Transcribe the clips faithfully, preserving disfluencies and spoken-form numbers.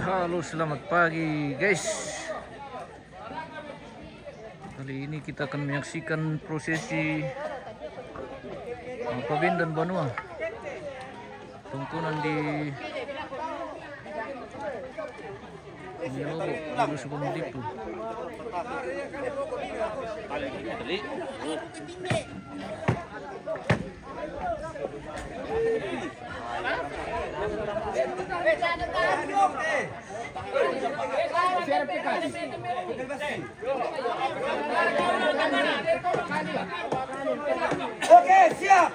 Halo, selamat pagi, guys. Kali ini kita akan menyaksikan prosesi, uh, Pabendan Banua. Tongkonan di Nilobo, Gulu Subang Dipu. Oke, siap.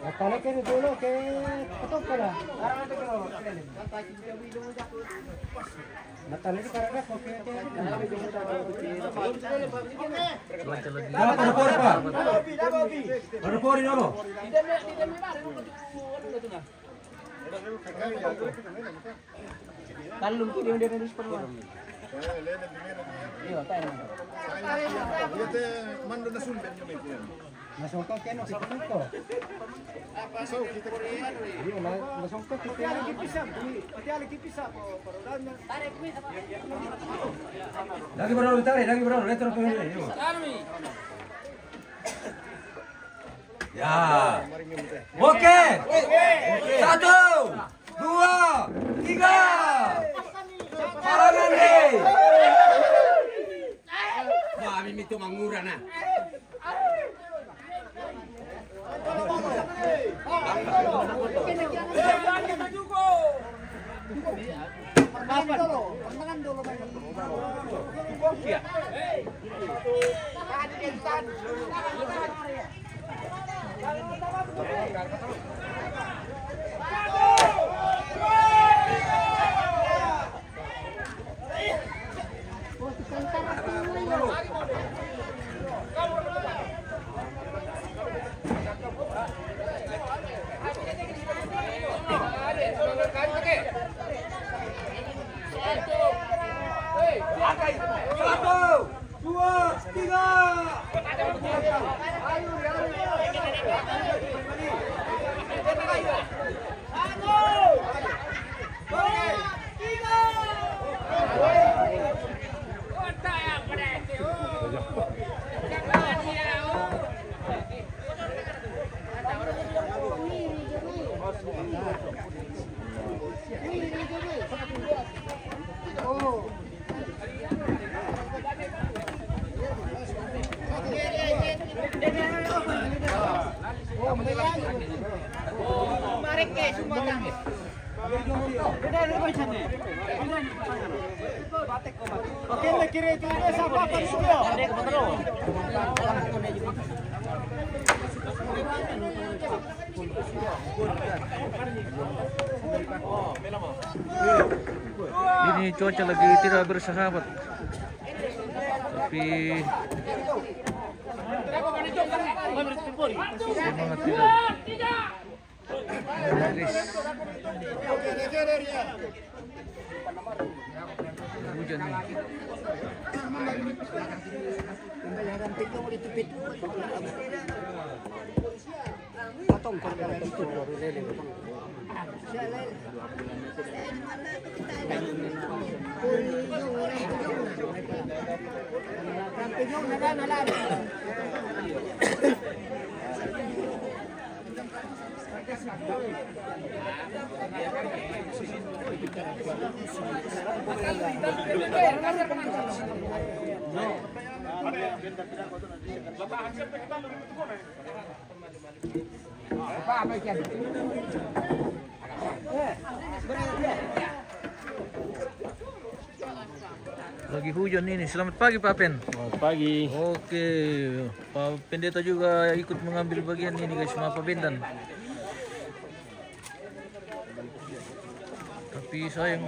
Matale kene dulu ke ketok kena. Matale di karena kopi ke. Cuaca lagi. Apa ada pori, Pak? Ada pori, apa? Tallung kilo dia dari sepenuh. Iya, tayang. Iya, teh, mando na sumber nyo, Bek. Masuk kau kena situ kau. Masuk kita. Iya, ma-, masuk kau kita. Lagi pisang, lagi pisang, lagi pisang. Lagi berapa tarik, lagi berapa? Retro pengen ini. Ya. Oke. Satu, dua, tiga. Parangan deh. Wah, mimi tu mangura nah. Satu, dua, tiga. Ini cuaca lagi tidak bersahabat, tapi semangat tidak. Guys. Hujan nih. Lagi hujan ini. Selamat pagi, Pak Pen. Selamat pagi. Oke, Pak Pendeta juga ikut mengambil bagian ini, guys, sama Pak Bendan. Tapi sayang,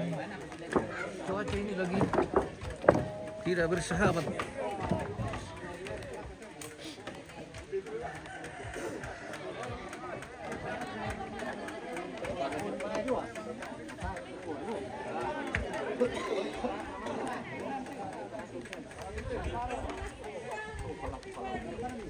cuaca ini lagi tidak bersahabat.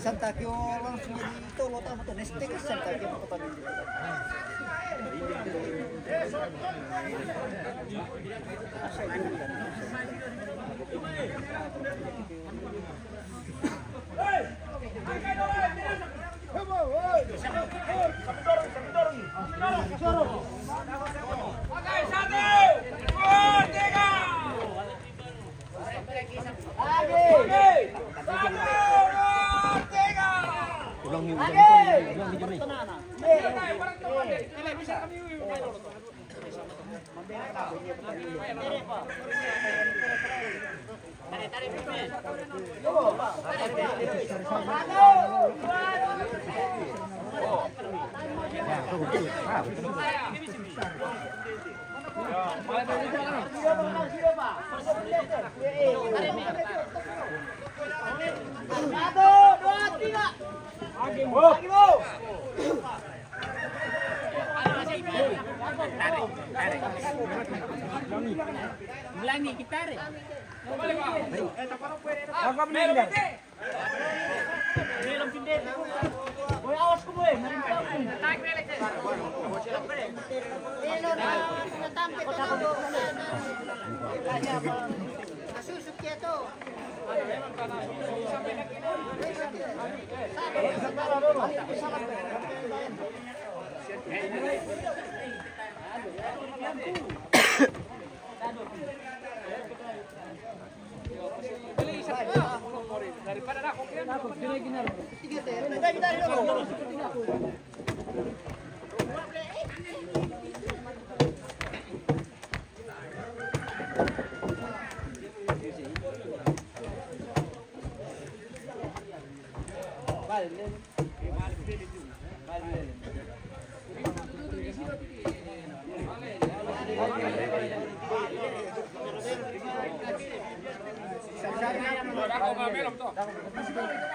Santa Kio langsung jadi tolo tamu tuh nestek Santa Kio kota. Ulang ni, ulang ni, ulang ni, ulang ni. Satu, dua, tiga. Lagi, Bu. Ulangi, kita re. Apa benar? Boy, awas ko, boy. Maring pa. Elo na, natampe ko na, bo. Nasusuki ito.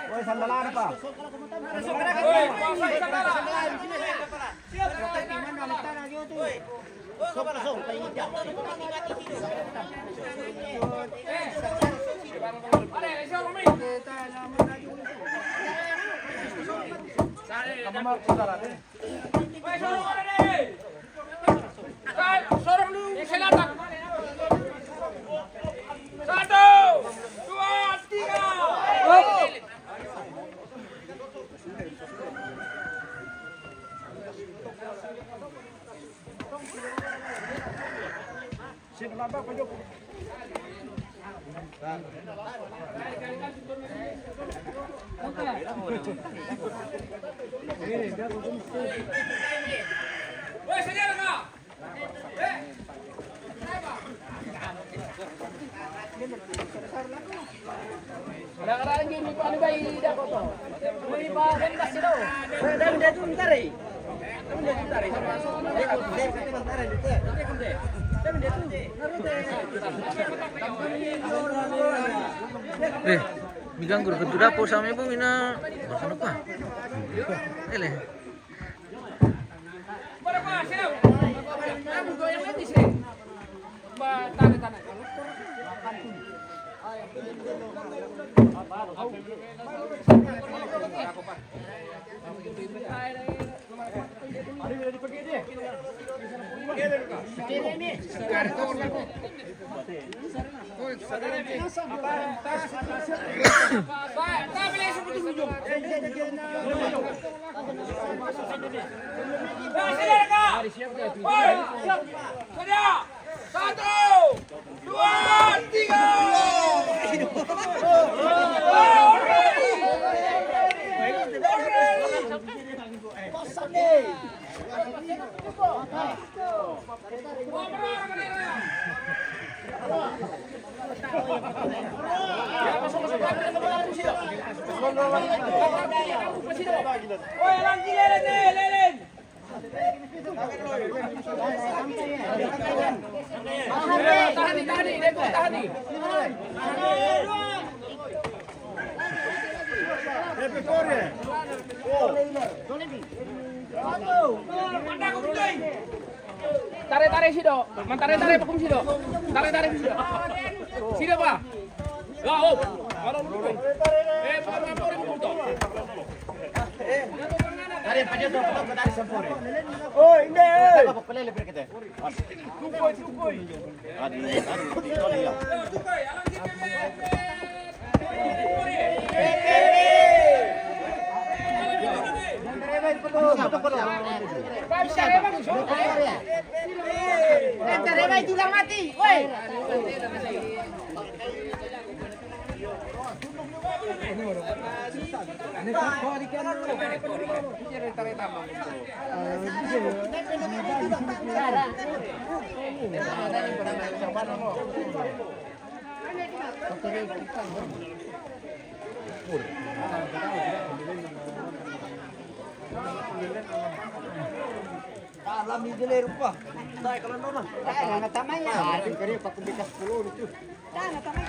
Woi, sandalan apa? Satu, dua, tiga. Eh, mi ganggu ko tu dapur sama ibu mina. Berapa lupa? Ele. Satu, dua, tiga. Tare, tare sido. Mantare, tare pakum sido. Tare, tare sido. Sido, Pak. Ya, oh. Kalau lu. Eh, bukan apa orang itu. Tare pakai tu, pakai tare sempurna. Oh, ini. Apa pelele berkete? Tukoi, tukoi. Adi, adi, tukoi ya. Dalam di jele rupa. Dai kalau nona. Dai, nana tamai ya. Kare pakai bekas sepuluh itu. Dai, nana tamai.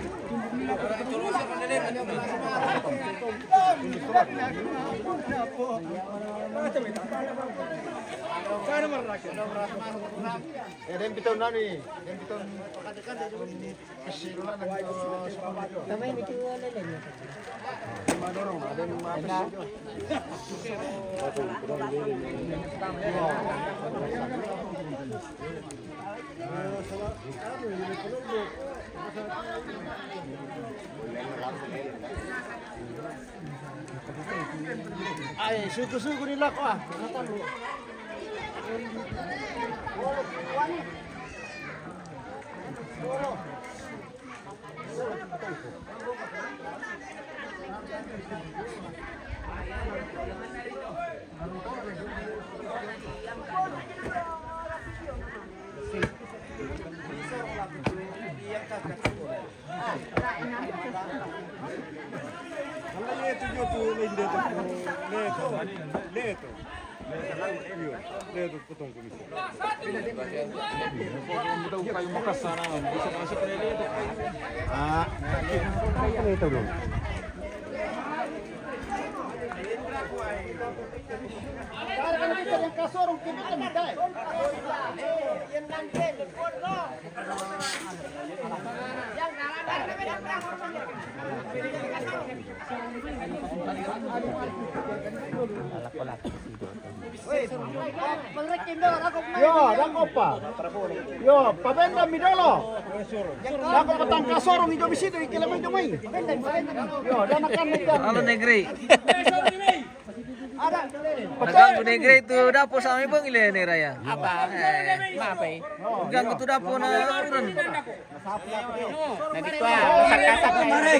Sana marah. Ya, dan piton nani, dan piton. Ai, suku-suku ni lako ah. Leto, leto, leto, leto, potong kumis. Ah, leto dong. Yo, dan kopa. Yo, pabenda mi dolo. Dan kopa tangka sorong ijo bisitu ikila mai ijo mai. Yo, dan akan. Halo, Negeri. Ada. Nakam Bu Negeri tu dapo sama ibang ile ne raya. Apa? Eh. Maaf, eh. Ganggu tu dapo na uran. Nah, di tua, kasar-kasar.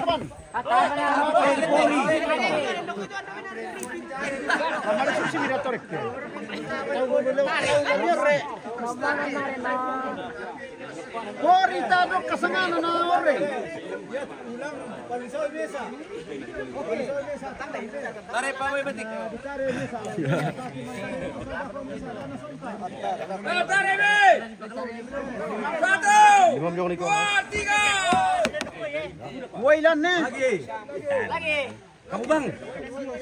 Kori tado kasangana na ore. Tare pa we batik. Tare be. Satu, dua, tiga. Wailan ne. Lagi. Lagi. Kamu bang.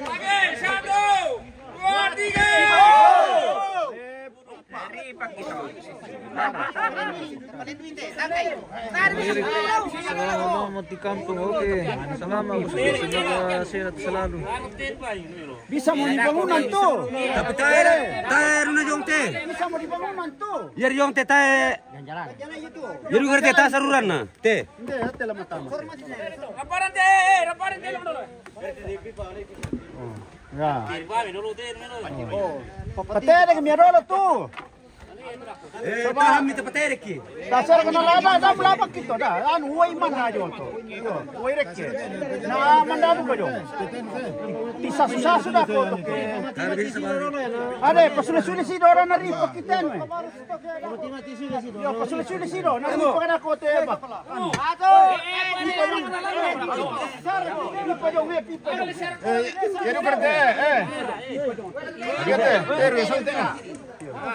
Lagi, satu, dua, tiga. Selama di kampung, oke. Selama, semoga sehat selalu. Bisa mau dibangunan tuh. Tapi tae, tae runa jong te. Bisa mau dibangunan tuh. Yari jong te tae. Yari jong te tae saruran na. Te. Nde, ate la matama. Raparan te, raparan te. Oh, ya. Pate de mi adolo tu. Eh, tahan mi te pate de ki. Dasar kena laba, dam laba kita dah. Anu, wai mana aja tu. Wai reke. Na, manda buka jo. Tisa susah sudah ko tu. Ada, pasule-sule si dora nari pakiten. Yo, pasule-sule si do, na mo pa na ko te ba. Ato! Pipa jong, pipa jong, eh, pipa jong. Eh, ya no perde, eh. Fíjate, pero eso tenga.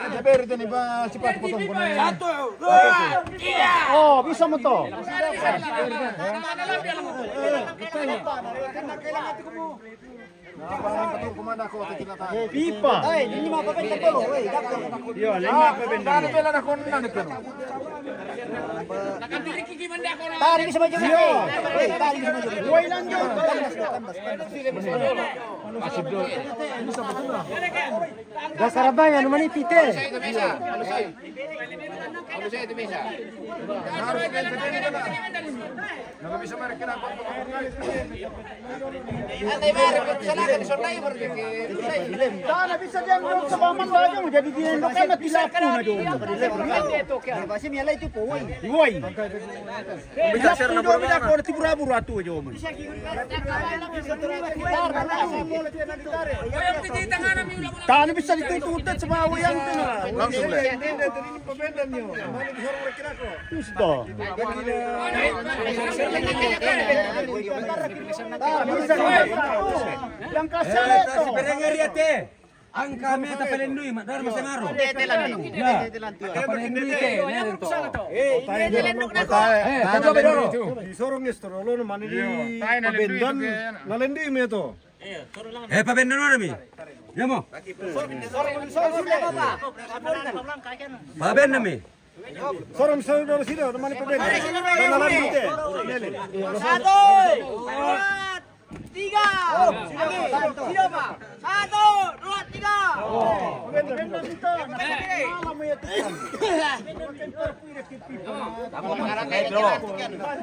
Ya perde ni ba sipat potong kona. Satu, dua, tiga. Oh, bisa mo to. Pipa. Yo, lima pa benda. Tari bisa maju. Woi, lanjut. Dasar abang anu mani pite. Tana bisa dia dong sebaman aja mau jadi dia dong kan tidak pun aja. Pasti miala itu po, woi. Woi. Bisa share na buru-buru atu aja. Tana bisa ditutup sama woi yang tengah. Langsung le. Justo. Yang kasih itu. Angka meta pelendui, mak dar masangaro. Ya. Pelendui te, nento. Eh, di sorong estro lo mani di pabendan, na lendui meto. Eh, pabendan mana mi? Ya mo. Pabendan mi. Sorong, sorong dulu sini, teman pemain. Satu, dua, tiga. Satu, dua, tiga.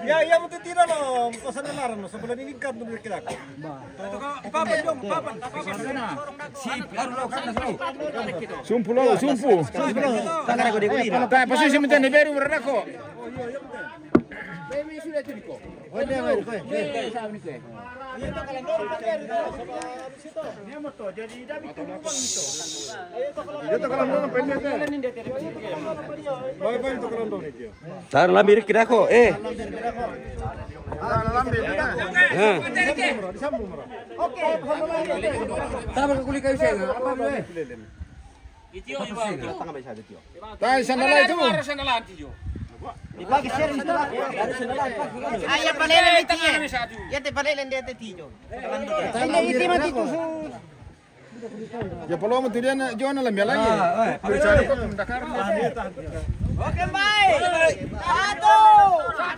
Ya, ya, betul tidak lo. Pesan larang, sebelah ini kan dulu kita. Sumpu lo, sumpu. Tangara ko de ko ina. Ta, pasi si meten beru berako. Tar lambi riki dako, eh. Tama ka kuli kayu sega, apa, eh? Tai sandala itu. Aya palele ni tiye. Ya te palele ndete tiyo. Iti mati tu su. Ya polo mo tirian Jona la miala ye. Oke, baik. Satu. Satu,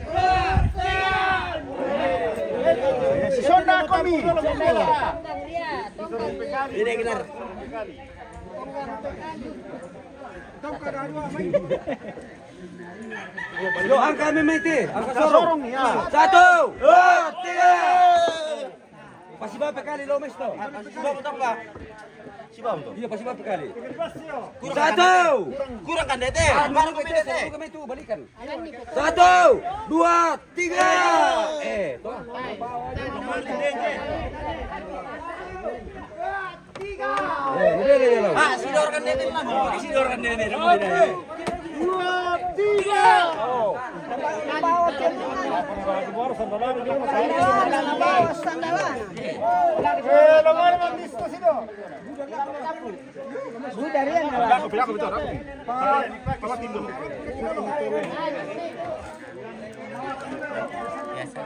dua, tiga. Sonda komi. Yo, angka me mai te. Angka sorong. Sorong, ya. Satu, dua, tiga. Pasi ba pe kali lo mesto. Pasi ba pe kali. Iya, pasi ba pe kali. Satu. Kurang kan, Dete? Baru ke Dete. Itu balikan. Satu, dua, tiga. Eh, toh. Ah, sidorkan dia, Tin, lah. Sidorkan dia, Tin. Dua, tiga. Eh, lo mano, Bang Disto, sino? Buda rian,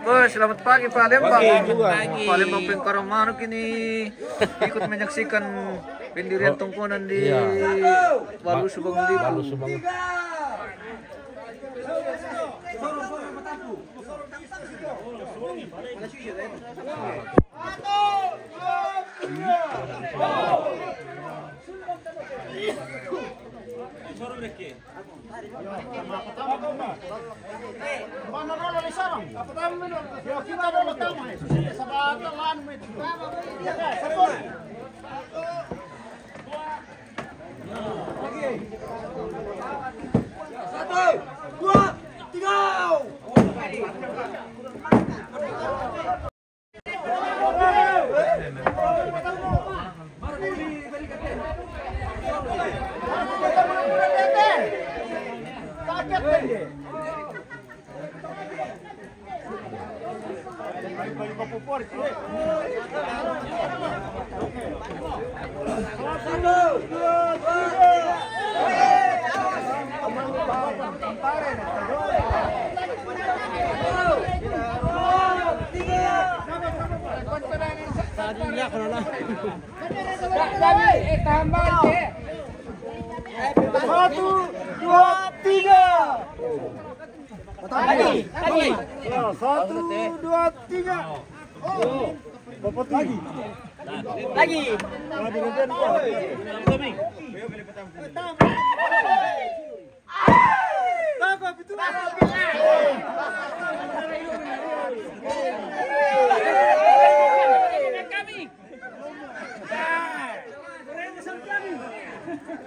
Bos, selamat pagi, Palembang. Pagi juga. Palembang Pengkorongan Manuk ini ikut menyaksikan pendirian tongkonan di Walu Subang Liku. Walu Subang. Satu, dua, tiga. Satu, dua, tiga. Lagi, lagi. Ya, satu, dua, tiga. Lagi. Lagi.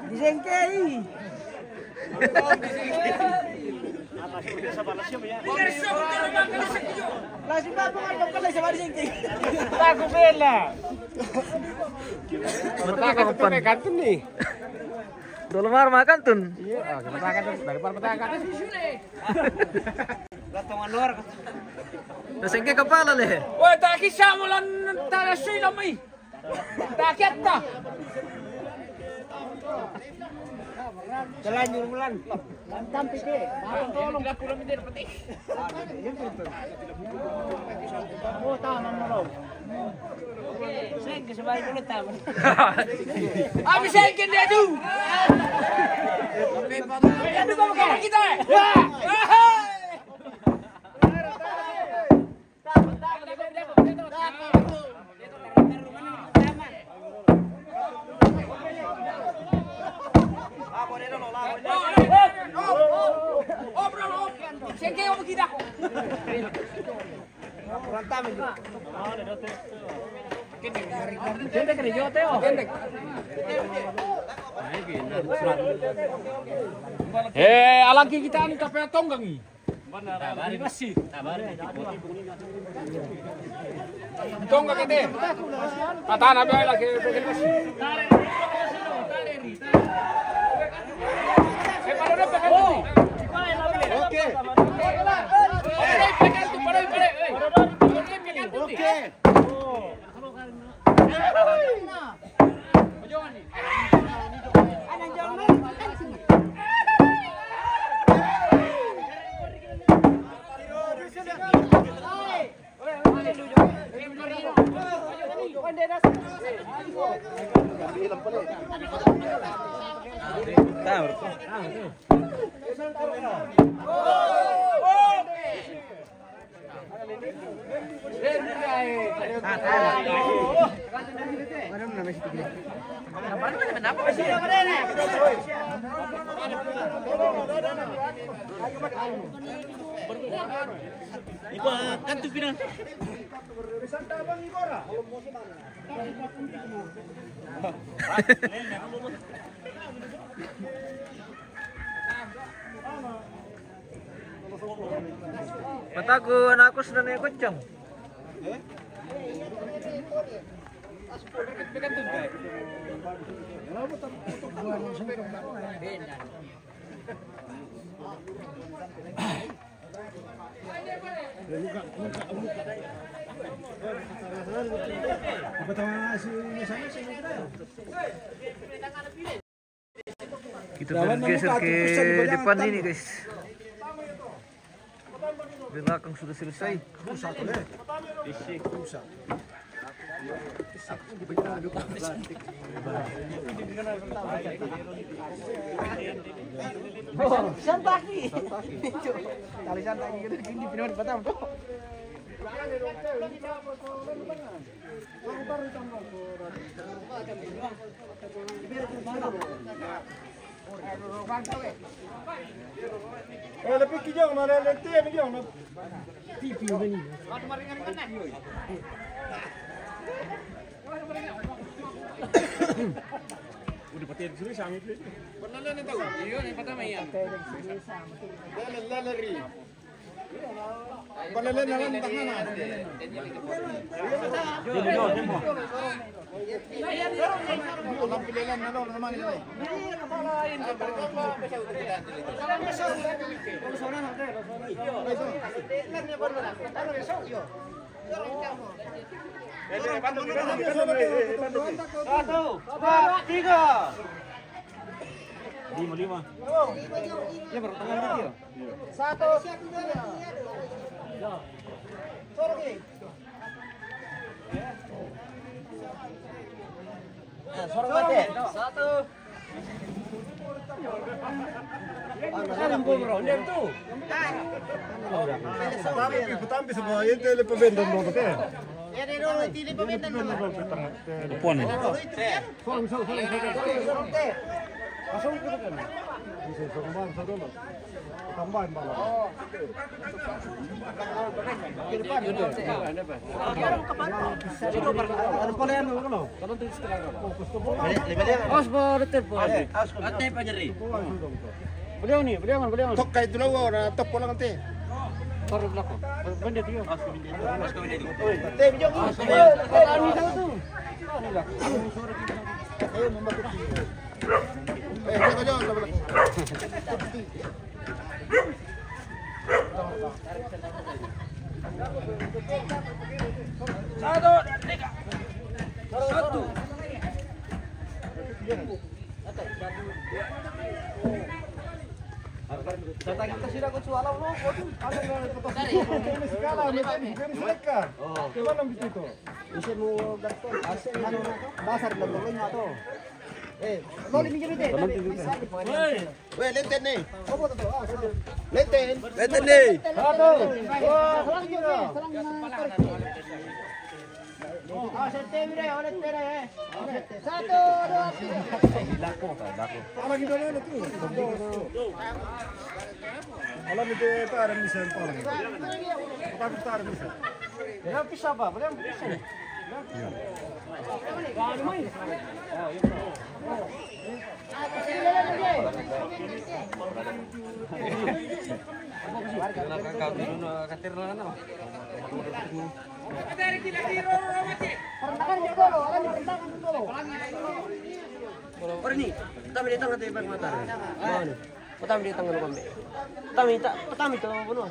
Disengkei. Langsung apa kan kau kena sama disengkei. Aku bela. Betul kan, betul kan, Tun, nih. Dulu mar makan, Tun. Iya, ah, kita makan, Tun. Daripada kita makan. Lah, tongan luar. Terus yang ke kepala, leh. Wah, tak kisah mulan tanah sui lami. Tak kita. Terlanjur bulan. Lantam piti. Tolong. Tidak pulang, tidak petik. Oh, taman, taman. Sengke sebaik dulu, taman. Habis sengke dia tu. Dia tu bawa kita, eh. Wah. Eh, alaki kita ni kapea tonggang i. Basi. Tonggang kete. Atana be lagi basi. Oke. Oke. Iba kantu pinang. Mataku anakku sudah naik kencang. Kita bergeser ke depan ini, guys. Belakang sudah selesai. Rusak, eh. Rusak. Santaki. Tali santaki kita gini pinot batam tuh. Eh, lebih kijang, mana lente kijang. Udah pakai dulu sama itu. Pernah lihat tahu? Iya, yang pertama ya. Lele, lele, ri. Pernah lihat, nalan, tengah, nah. Alam pilihan, nalan, naman, nalan. Satu, dua, tiga. Lima, lima. Ya, baru tengah gitu ya. Satu. Sorry. Nah, sorong mati. Satu. Saling gobro, diam tu. Tapi, tapi semua itu lebih pembendan dong, teh. Ya, dia dulu, itu lebih pembendan dong. Puan. Sorong, sorong, sorong, sorong. Sorong, teh. Masuk ke depan. Bisa sorong bang, sorong bang. Tambahin bang. Os, baru telepon. Ate pajari. Beliau ni, beliau kan, beliau kan. Tok kai dulu, orang tok pulang nanti. Baru belakang. Benda dia. Os, benda dia. Os, benda dia. Oi, teh, bijak. Os, benda dia. Os, benda dia. Ayo, membantu. Eh, jaga, jaga, jaga. Satu, tiga. Satu. Datang kita sih, aku suara lo, waduh, ada yang ada. Ini segala, ini tadi, ini mereka. Oh. Gimana begitu? Bisa mau dasar dan lainnya tuh. Eh, lo ini gini deh. Weh, lenten ni. Lenten. Lenten ni. Satu, dua, tiga. Ah, sente, mira, oleh tere, eh. Satu, dua, tiga. Lako, lako. Orang itu dulu tu. Alam itu tak ada misal paling. Tapi tak ada misal. Ya, bisa apa? Boleh bisa. Orang ni, kita beri tangan tu, Pak Mata. Mana? Pertama dia tangan kau ambil. Pertama tak, pertama tu apa tu?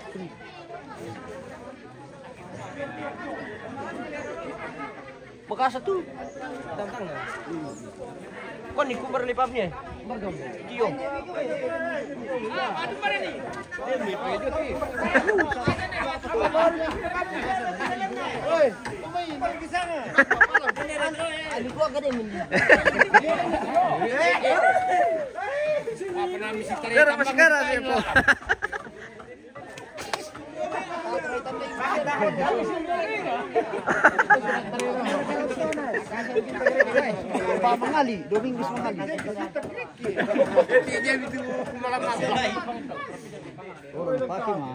Bekasa tu. Tantangan. Kau ni kumbar lipap ni. Kio. Oi, pemain, pemain sana. Ini gua gede ni. Pero mas kara siya po. Mangali, Domingos Mangali. Dia itu malam apa? Oh, pati mas.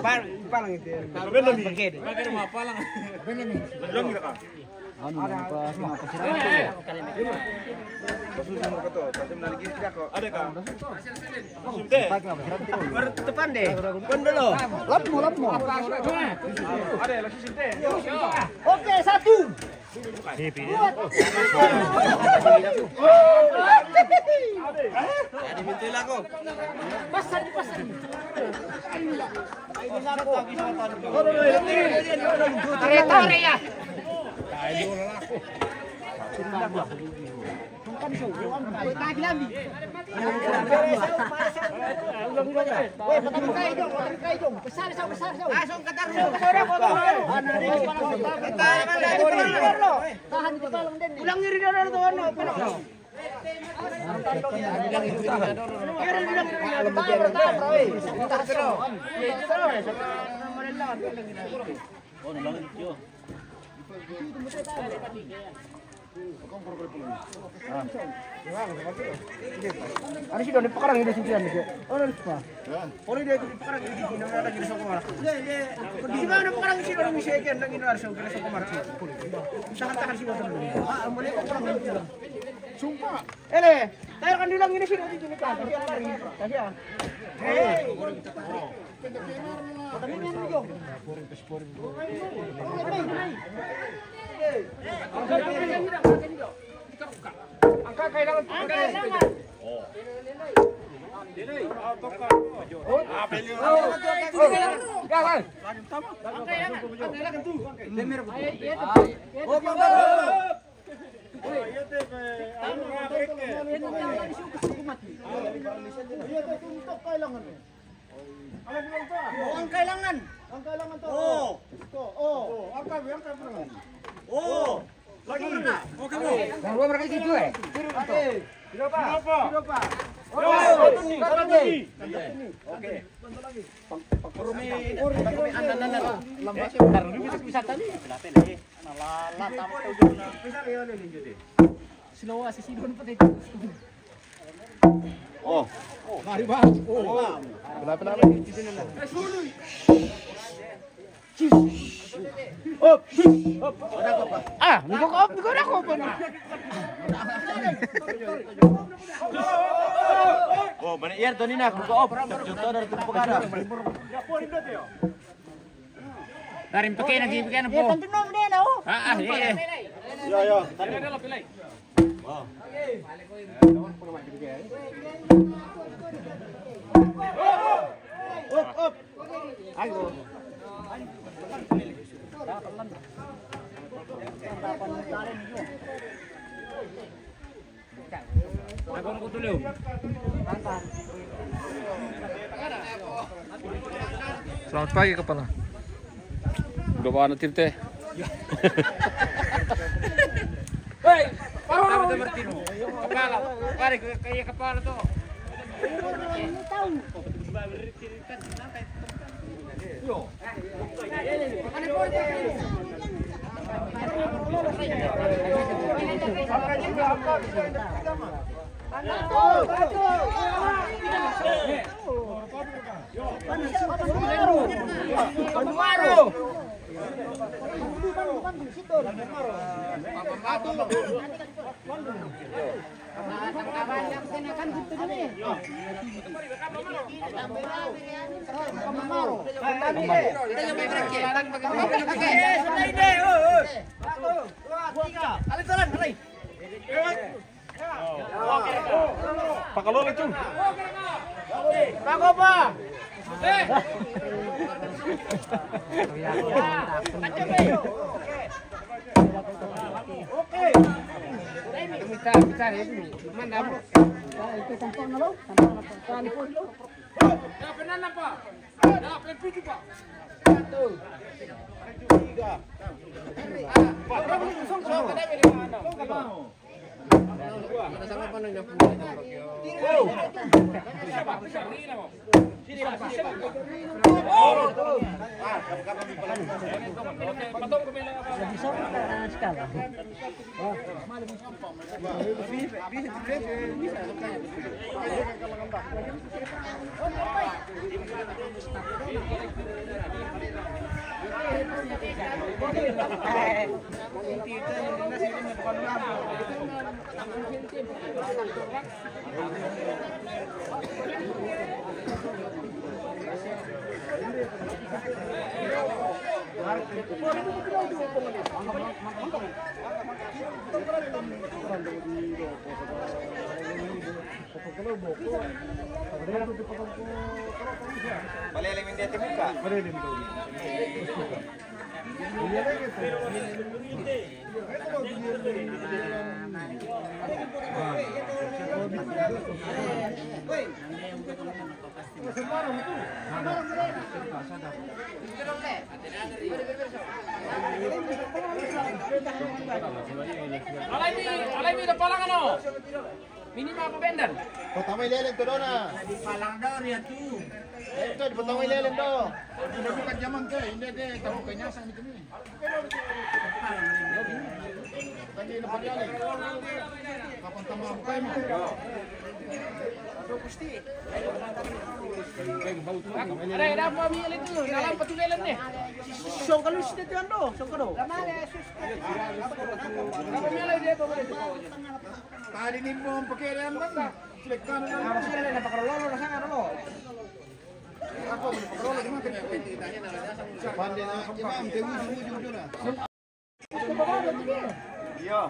Par, palang itu. Pakai rumah palang. Belum gitu, Kak. Ano, mga pa, mga pasirante. Pasusunod ko to. Kasi nalagyan sila ko. Ada ka? Sinte. Pag mga pasirante ko. Baru tutupan deh. Bandolo. Lap mo, lap mo. Ada, lagi sinte. Okay, satu. Ulang diri dulu tuh, ano, pelok. Ano si Don, pakarang hindi si Don, ano pa? Poli dia itu pakarang hindi si Don, ada di Soko Marco. Di ba ano pakarang si Don, si Ken, lagi na sa Soko Marco. Usahan tahan si Don. Ah, ang mali ko pakarang hindi. Sumpah. Ele, tayo kan bilang ini sih, nanti gini kan. Kasi ah. Hey. Ang kakailangan. Oh, ang kailangan. Ang kailangan to. Oh. Ito, oh. Oh, ang kailangan. Oh. Lagi. Okay mo. Dalawa, barangay dito eh. Sino pa? Sino pa? Sino pa? Oh, Tony, Tony. Okay. Pag, pag, pag, ano, ano, ano. Lambas. Tarong dito sa tali. Nalala, tama ko yun. Sila wa, si Sidon pa dito. Oh. Mari ba? Oh. Wala pa naman. Op! Op! Ah, nagko-op, nagko-op na ko pa na. Oh, mana iya to ni na, nagko-op. Tutor dari pagkada. Darin pa kayo, nag-ibig ka na po. Eh, tanto na, na, na, oh. Ah, ah, eh, eh. Yo, yo. Up, up. Ayo. Selamat pagi, Kepala. Udah bawa anak tim teh. Hei, Martino. Kepala, kepala, kayak kepala tuh. Pakalolo, Cung. Pago pa. Okay. Bisa, bisa, ya, ini. Mana? Itu tampang lo, tampang lo. Dapat enam, Pak. Dapat tujuh, Pak. Satu. Tiga. Pak, berapa ini? Song, song. Malele minta terbuka. Alai mi, alai mi da palang ano. Minimal apa bendan? Pertama lele tu dona. Di palang dah dia tu. Itu di pertama lele tu. Sudah bukan zaman ke, ini dia tahu kenyasang itu ni. Ada, ada apa mi itu? Dalam petu lele ni. Songkalu sih tu ando, songkalu. Tadi ni mau pakai dia. Harus ada yang pakai lolo, rasa kan lolo. Apa boleh pakai lolo, cuma kena. Pandai nak imam, dia ujung-ujung tu lah. Iya.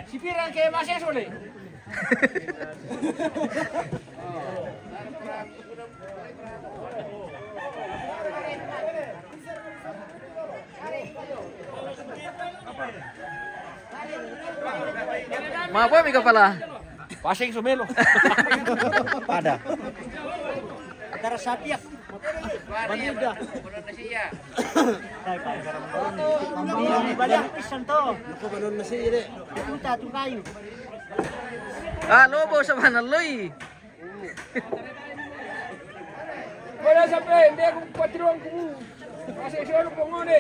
Sipir ke masih sulit. Mau apa mi kapala? Pasing sumelo. Ada. Antara sapiak. Manuda. Balik pisan to. Puta tu kayu. Ah, lobo sa mana, Loy? Wala sa pre, hindi ako patrong ko. Kasi solo ko ngone.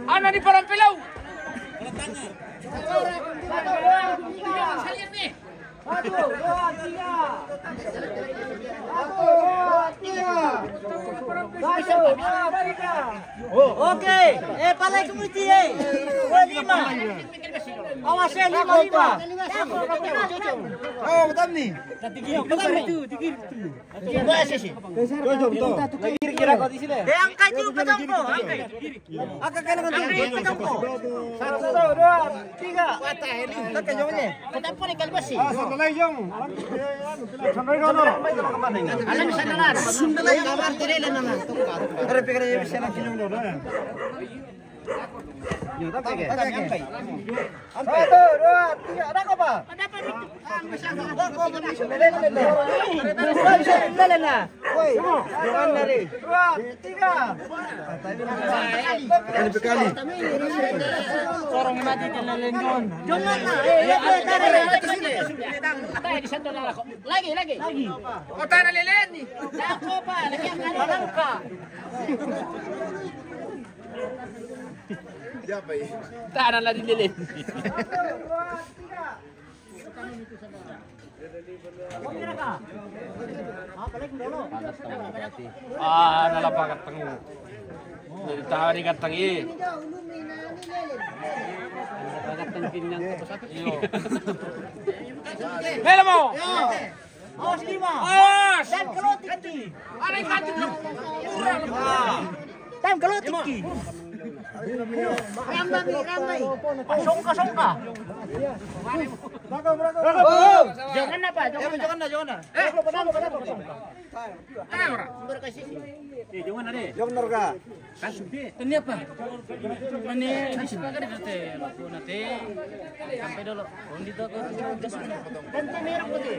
Ana di Parampilaw. Satu, dua, tiga. Satu, dua, tiga. Satu, dua, tiga. Oke, eh, palai kumiti, eh. Dua, lima. Awas, eh, lima, lima. Oh, betul ni. Betul ni. Coba sih. Kira-kira kau di sini. Dia angkat juga, angkat. Angkat kanan tu. Satu, dua, tiga. Kata jongnya. Kata apa ni kalau besi? Ah, satu lagi, jong. Satu lagi, jong. Alam sana lah. Sunda lagi, kamar tu dia lah, nana. Ada pikir dia bisa nak jong tu, eh. Yo, tak pakai. Tak pakai. Satu, dua, tiga. Ada apa? Ada apa? Dua, tiga. Kali per kali. Orang mati di lelendon. Jangan lah. Eh, eh, eh, tarik, tarik. Tarik di sana lah. Lagi, lagi. Lagi. Kota na lelen ni. Dah, apa? Lagi yang ada. Tanah lah dililin. Ah, dalam pakat tengah. Jadi tahu di katang i. Pakat tengah pinggang. Iyo. Hei, Lemo. Awas lima. Awas. Dan kalau tinggi. Ada yang kacau. Kurang. Dan kalau tinggi. Rambai, rambai. Songka, songka. Jangan apa, jangan. Jangan, jangan. Eh, jangan. Berkasih. Eh, jangan ada. Jangan nerka. Ini apa? Ini, ini sebagai di kate, lagu nanti sampai dulu. Kondi to ko. Ganti merah putih.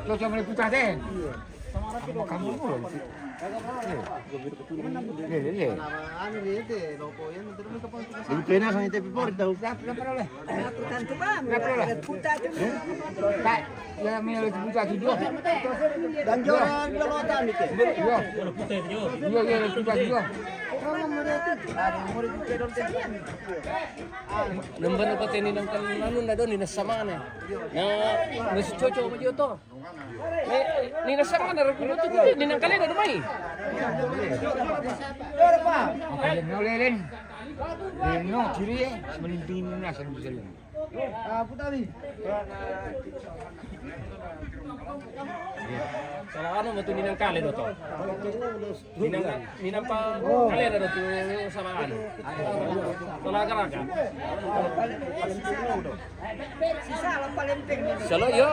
Lo cuma putar deh. Sama kamu mulu. Iya, iya, iya. Anu ni, ente, loko, yang nanti dulu kapan kita. Jadi kena sama ente pipor tahu. Tantu bang, putar tu. Kak, ya, mi lagi putar tu dua. Dan juara dua lo tadi ke. Iya. Iya, iya, lagi putar tu dua. Nomor apa tadi nang kan anu ndak ada ni, ndak sama ni. Nah, masih cocok sama dia tu. Ni, ni nasa mana ragu tu, ni nang kalian ada mai. Apa yang mau lelen? Lelen no, kiri eh, sementing nasa bisa lelen. Ah, putar ni. Salah anu betul ni nang kalian tu. Minang, minang pa kalian ada tu sama anu. Tolak raga. Salo yo.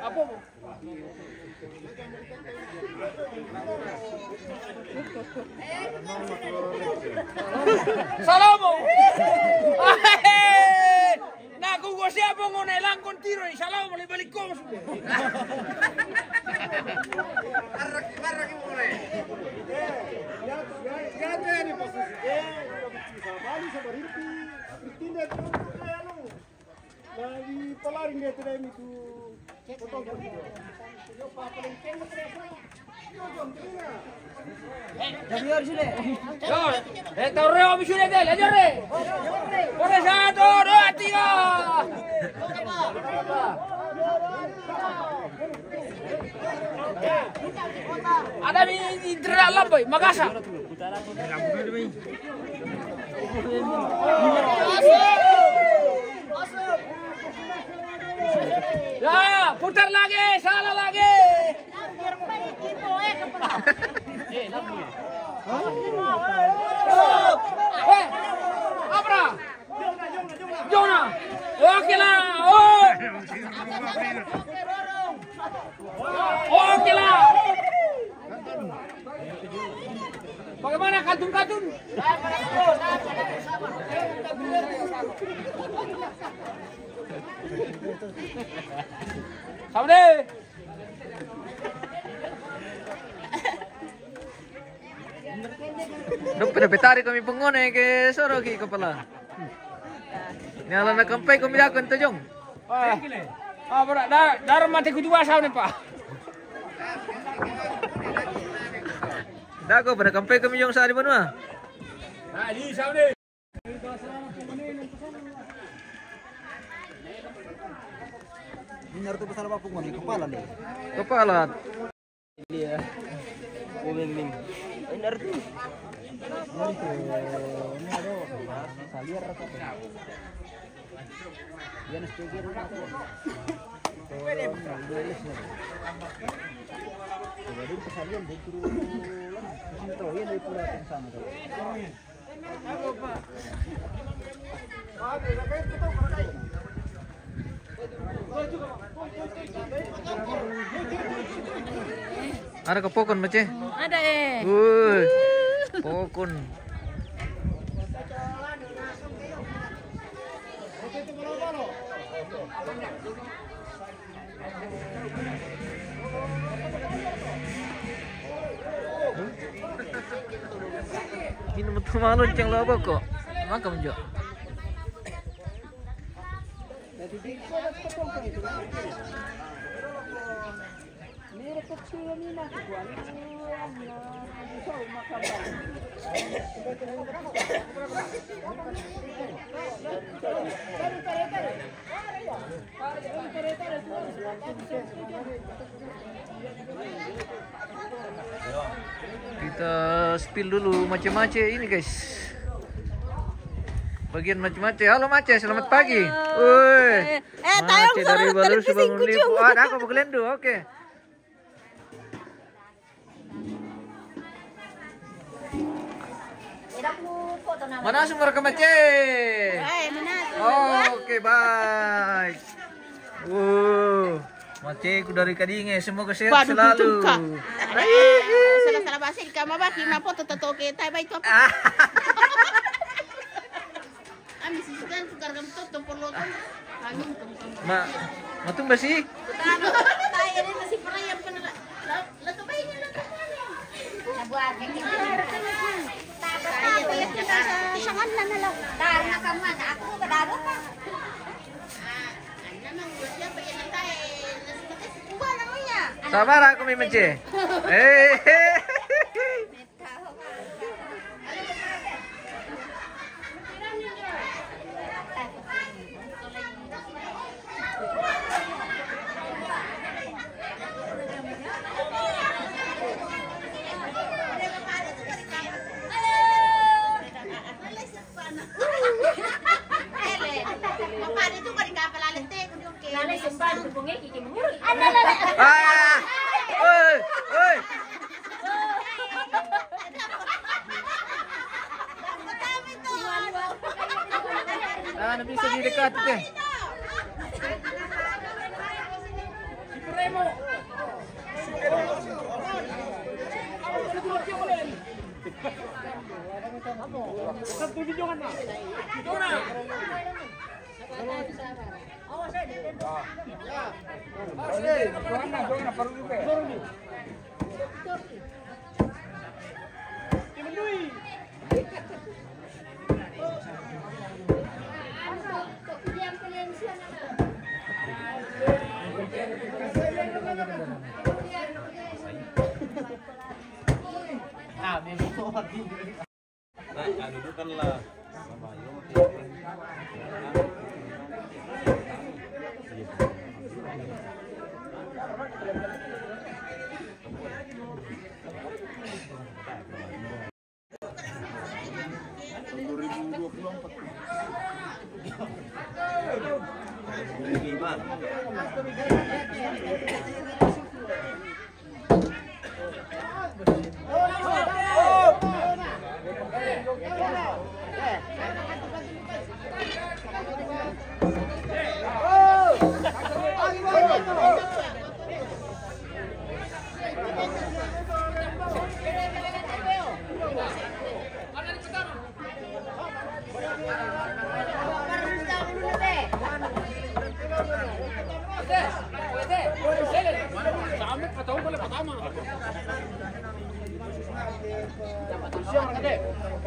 Apa? Salomo. Naku ko siapa ngone langkon tiro ni Salomo le balik kos. Arrak, arrak ngone. Ya, ya, ya, ya, ini posisi. Bali sama Rinti, Rinti dia tuh kayak anu. Lagi pelaring dia tuh dari itu. Yo, eh, tau reo mi sudah deh, lanjut deh. Kore satu, dua, tiga. Ada di, di Terak Labai, Makassar. Ya, putar lagi, salah lagi. Eh, Abra. Jona. Oke lah. Oh. Oke lah. Bagaimana kantun-kantun? Saudé. Pina petari kami pengone ke soro ki kepala. Ni ala na kampai kami dakon tu jong. Ah, ah, bara, da, dara mati ku dua sau ni, Pak. Dako pada kampai kami jong sa di banua. Nah, di sau ni. Ini harus pasal apa pun kepala ni. Kepala. Iya. Komen ning. Benar tuh. Benar tuh. Ini ada saliar apa tuh? Dia nasi pikir apa tuh? Jadi kesalian dia turun. Terus tahu ya dari pulau yang sana tuh. Ada ke pokon, Mace? Ada, eh. Woi, pokon. Ini betul malu ceng lo apa kok? Makan jo. Kita spill dulu Mace-Mace ini, guys. Bagian Mace-Mace. Halo Mace, selamat pagi. Woi. Eh, eh, tayong Mace dari Balusu Bangun Lipo. Ada apa, Bu Kelendu? Oke. Mana sumber ke Mace? Oke, baik. Wow, Mace ku dari Kadinge, semoga sehat selalu. Salah-salah bahasa di kamar baki, ma foto tato ke tai baik tu apa? Ami sisukan tukar kam toto perlu tu. Angin kam kam. Ma, matung basi? Tahu, tai ini masih pernah yang pernah. Lah, lah tu baiknya lah tu mana? Sabar, kan kita. Sangan na na lang. Dar na kamu aja, aku ke daru kan. Sabar aku memang, Mace. Eh. Ah, oi, oi. Ah, na bisa didekati te.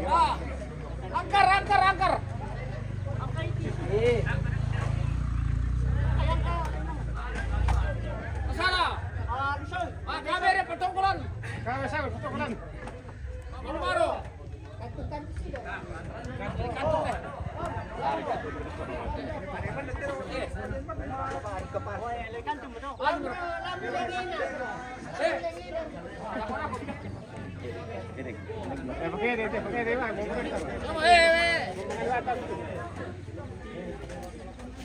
Angkar, angkar, angkar. Masalah. Ah, kami ada pertongkolan. Kami sama pertongkolan. Baru-baru.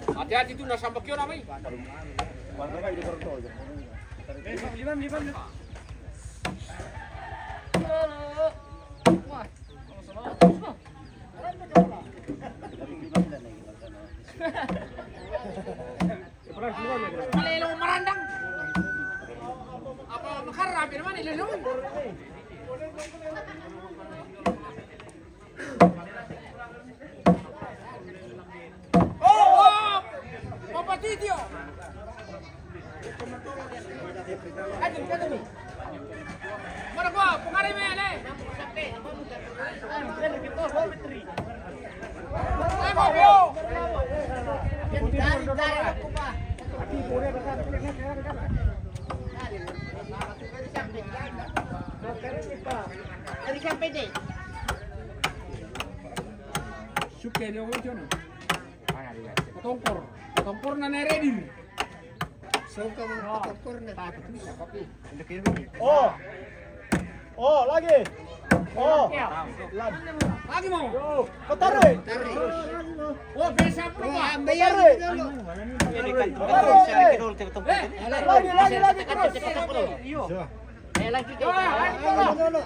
Hati-hati tu, na sampai kio namai. Lelo marandang. Apa mekar apa namanya lelo? Oh, oh. Papa Titio. Mana gua? Pengari mele. Suke dia wajona. Tongkor, tongkor na ready. Oh. Oh, lagi. Oh. Lagi mau. Petare. Oh, bisa apa? Lagi, lagi, lagi, terus. Eh, lagi, lagi, lagi.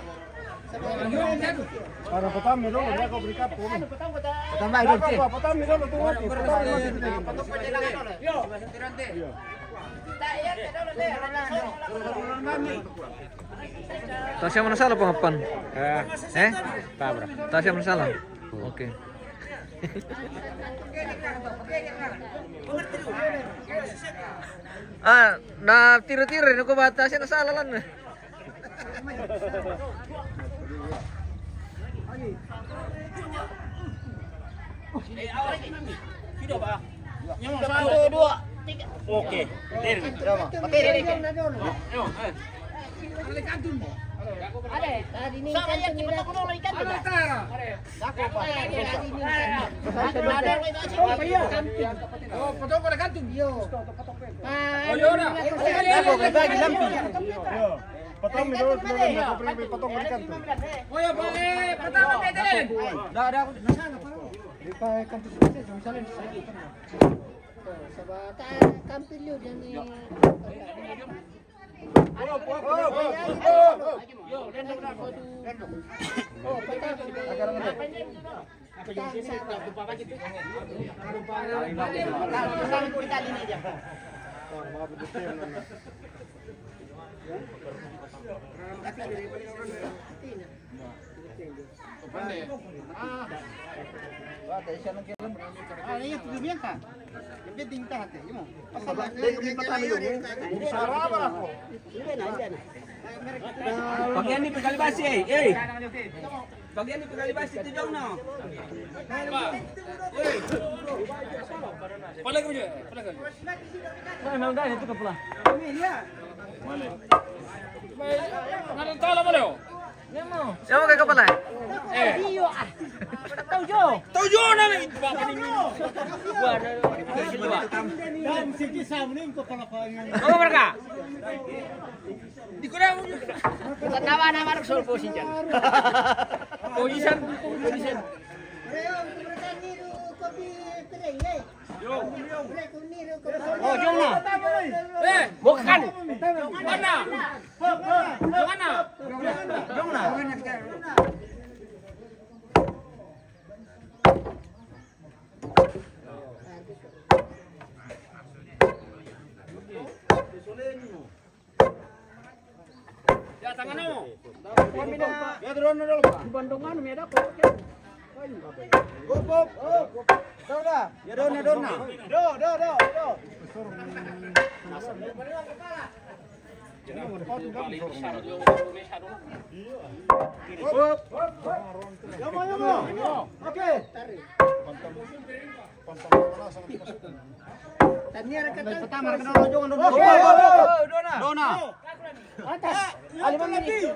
Para petang mi dolo, ya, kau beri kapu. Petang mi dolo, tuh, petang mi dolo. Tasya mana salah pengapan? Eh? Tasya mana salah? Oke. Ah, na tiro-tiro ini kau batasnya na salah lan. Satu, dua, tiga. Oke. Oke, ready. Ada, tadi ini sama kan ya, kita kuno lagi kan. Ada. Oh, potong pada kantung. Yo. Oh, iya, udah. Aku berbagi lampu. Potong mi dolo, potong mi dolo. Oh, iya, boleh. Potong mi dolo. Dah, dah. Di pa kantung saja, misalnya saya. Sabab ka kampil yo dia ni. Ah, ini tujuh biang kan? Lebih tinggi hati, ini mau. Bagian ni pengkali basi, eh, eh. Bagian ni pengkali basi tu jauh no. Pala ko je, pala ko je. Mana dah itu kepala? Mana tahu lah boleh. Siapa ke kepala? Eh. Iyo, ah. Tahu jo. Tahu jo na lagi. Dan siki samning kepala paling. Apa mereka? Di kuda. Tanawa na maruk sol position. Position, position. Mereka niru kopi peleng, eh. Oh, jom na. Eh, bukan. Mana? Mana? Jom na. Ya, tangan no. Ya, turun dulu, Pak. Di Bandungan, mi ada kok. Hop, hop, hop. Tahu dah? Ya, dona, dona. Do, do, do, do. Oke. Tania rekan pertama, rekan dona, jangan dona. Oke. Dona. Dona. Atas. Ali Bang ini.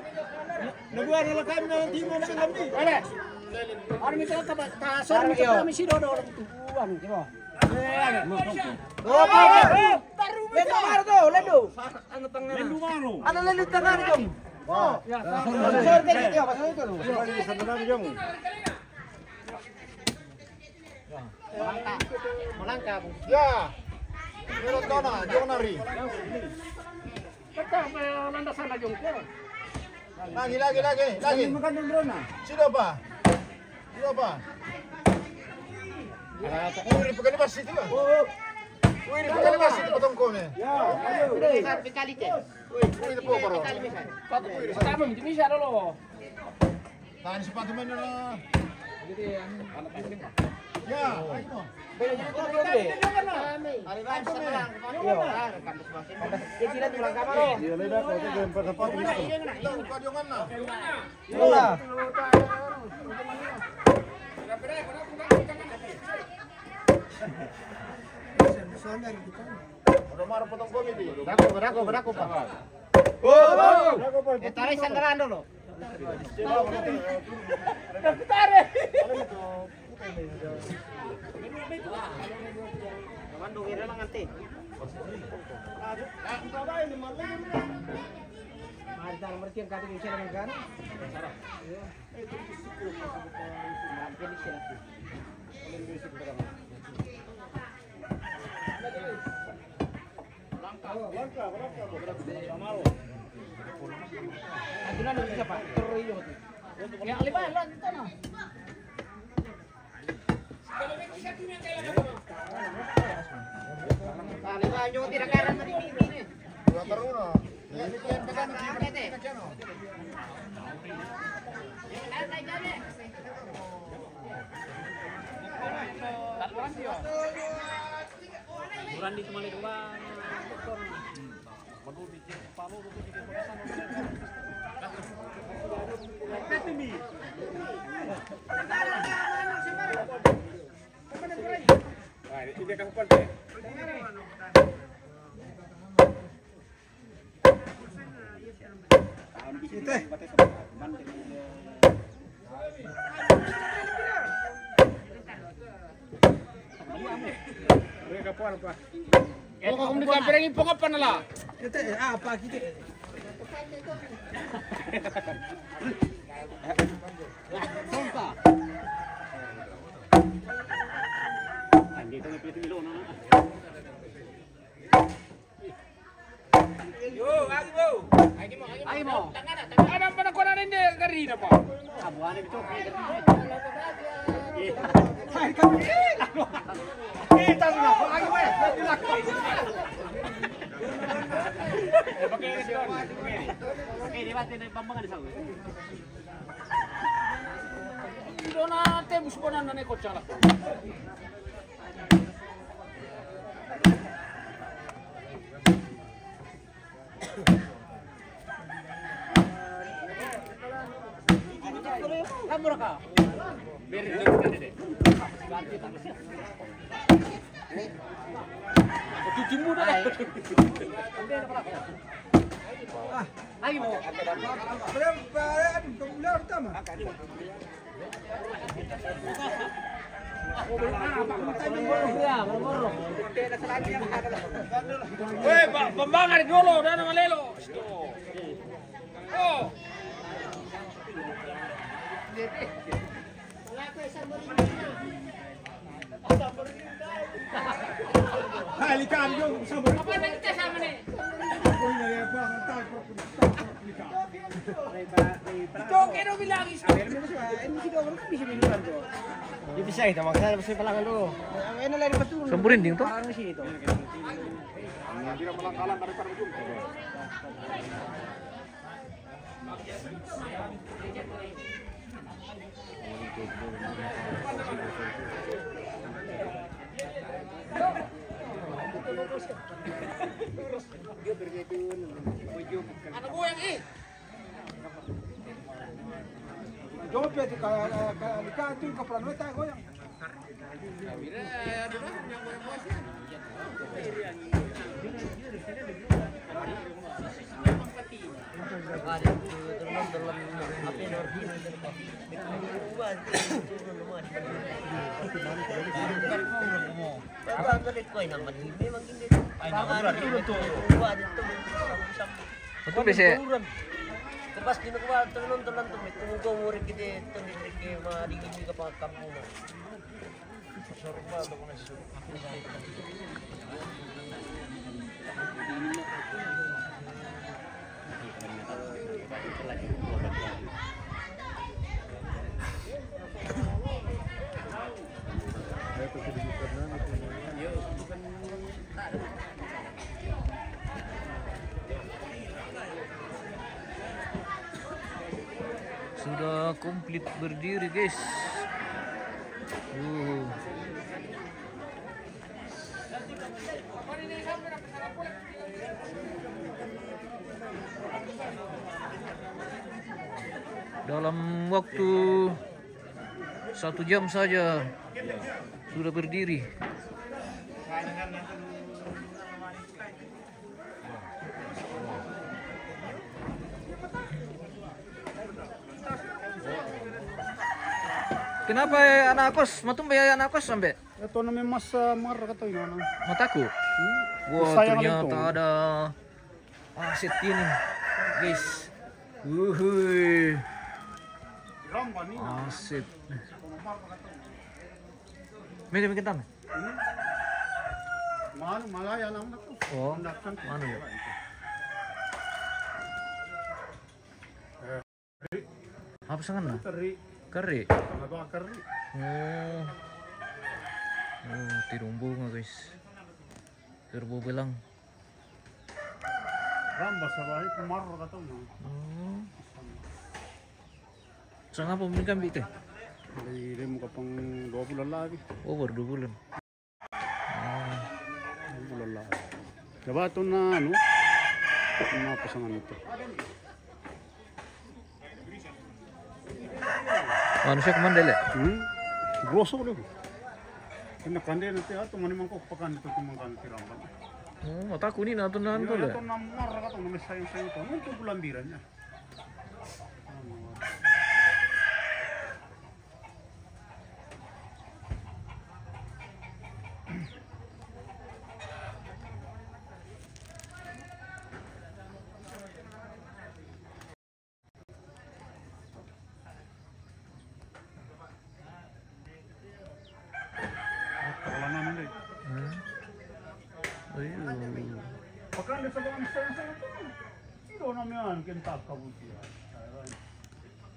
Dua ada kami nanti mau makan lebih. Ada. Ada minta apa? Tasar minta kami si Dodo orang tuan, coba. Lendo baru tuh, Lendo. Lendo baru. Ada Lendo tengah nih, Jong. Oh, ya. Sorry, ya, maksudnya itu loh. Sorry, sebenarnya, Jong. Melangkah. Melangkah, Bung. Ya. Melangkah, nah, Jong nari. Pecah, eh, landasan aja, Jong. Lagi, lagi, lagi, lagi. Bukan Jong, Jong, nah. Sudah, Pak. Iya, Pak. Wih, bukan di masjid itu, Pak. Wih, bukan di masjid itu, potong kone. Ya, ayo. Udah, satu kali, Cek. Wih, wih, itu apa, Bro? Satu kali, bisa. Satu kali, bisa. Satu kali, bisa, dulu. Tahan sepatu mana, lah? Jadi, yang anak penting, Pak. Ya, ayo. Beda jadi tuh, Bro, deh. Hari lain sebelah. Iya. Dia tidak tulang kamar, loh. Iya, beda, kalau itu yang pada sepatu. Iya, iya, iya. Itu, Pak, jangan, lah. Iya. Udah marah potong komiti. Berako, berako, berako, Pak. Oh, oh. Eh, tarik sanggaran dulu. Tarik. Kawan dong, ini lah nanti. Mari, tarik, mari, yang kata yang saya makan. Kurang di semua itu, Bang. Kalau kamu disamperin, pengapa nala? Kita, eh, apa kita? Sumpah. Yo, lagi, Bo. Lagi mo, lagi mo. Lagi mo. Tangan, tangan. Ada apa nak kau nak nende dari apa? Abu ane itu. Kita sudah. Lagi, weh. Oke, dia mati dari bambang ada sawi. Dona tembus bonan nane kocala. Cucimu dah. Ayo. Weh, Pak, pembangar dulu, udah nama lelo. Oh. Hai, likan, jom, sabar. Apa yang kita sama nih? Pokoknya ya, Bang, ntar, likan. Itu oke dong bilang, ini sudah orang kan bisa minuman tuh. Dia bisa, kita makanya bisa pelangan dulu. Nah, ini lagi betul. Samburin ding tuh. Orang di sini tuh. Nah, tidak melangkalan dari ujung. Dope tu ka ka ka tu ka pula no ta goyang. Ay, na, turun, turun, turun. Betul, bese. Lepas di nukuba, turun, turun, turun. Itu muka murid kita, turun di mereka, ma, di ini ke kampung. Sudah komplit berdiri, guys. Uh. Dalam waktu satu jam saja sudah berdiri. Kenapa, eh, anak kos? Matumbe, eh, anak kos sampai? Itu namanya masa marah kata ini anak. Mataku. Wah, ternyata ada aset ini, guys. Wuhui. Aset. Mega mega tama. Manu Malaya nama tu. Oh, manu ya. Apa sangan na? Kari. Kari. Kari. Oh. Oh, tirumbu nga guys. Tirumbu bilang. Rambas sa bahay, kumarro ka to, no? Oh. Saan nga po, may kambing ito eh? Hindi, hindi mo kapang dua bulan lagi. Over dua bulan. Dua bulan lagi. Diba ito na ano? Ito na pasangan ito. Manusia kemana dele? Hmm? Grosso deh. Kena kande nanti atau mana mangkok pakan itu cuma kan tiramban. Oh, mata kuning na to na to le. Ito na mara ka to na mesayang-sayang to. Nguntu bulan biran ya.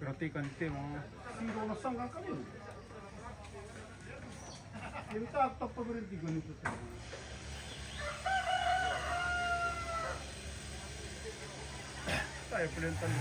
Perhatikan tema. Siro na sanggang kami. Minta apa berhenti ganito. Saya pelentang.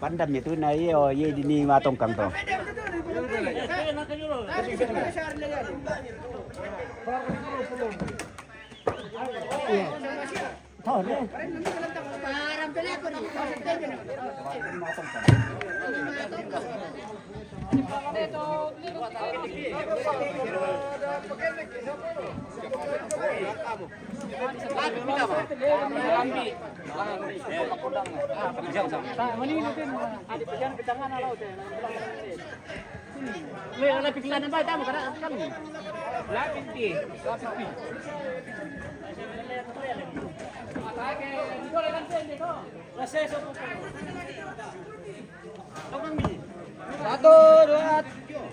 Pandam itu na iyo, ye di ni matongkang to. Satu, dua, tiga.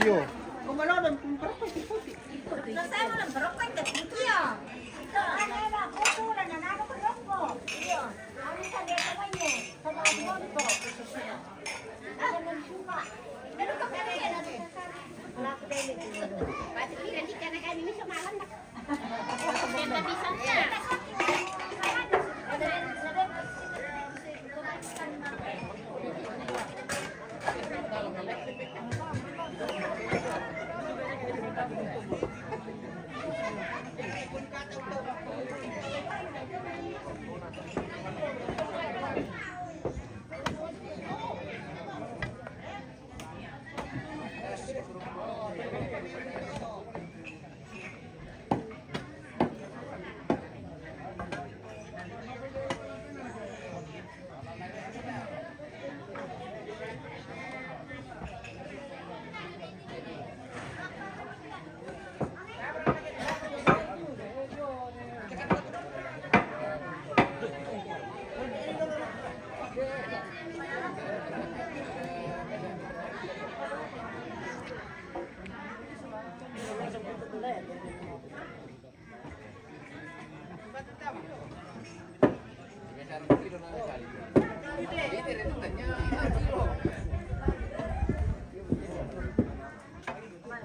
Iyo.